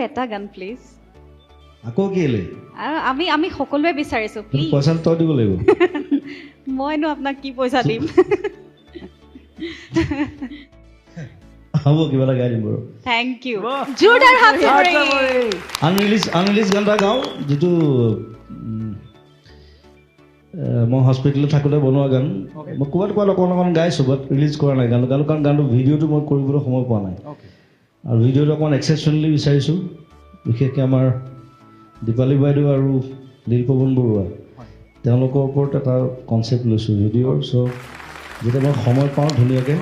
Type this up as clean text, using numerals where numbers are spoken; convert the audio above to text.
এটা গান প্লিজ। আকৌ কেলে? আৰু আমি সকলোৱে বিচাৰিছোঁ, প্লিজ। পইচা তই দিব লাগিব। মইনো আপোনাক কি পইচা দিম? হ'ব, কিবা এটা গাই দিম বাৰু। Thank U. জোৰদাৰ হাত চাপৰি। আনৰিলিজ গান এটা গাওঁ, যিটো মই হস্পিটেলত থাকোঁতে বনোৱা গান। মই ক'ৰবাত ক'ৰবাত অকণ অকণ গাইছোঁ, বাট ৰিলিজ কৰা নাই গানটো। গানটো কাৰণ গানটো ভিডিঅ'টো মই কৰিবলৈ সময় পোৱা নাই, আৰু ভিডিঅ'টো অকণমান এক্সেপশ্যনেলি বিচাৰিছোঁ। বিশেষকৈ আমাৰ দীপালী বাইদেউ আৰু নীলপৱন বৰুৱা, তেওঁলোকৰ ওপৰত এটা কনচেপ্ট লৈছোঁ ভিডিঅ'ৰ। চ' যেতিয়া মই সময় পাওঁ ধুনীয়াকৈ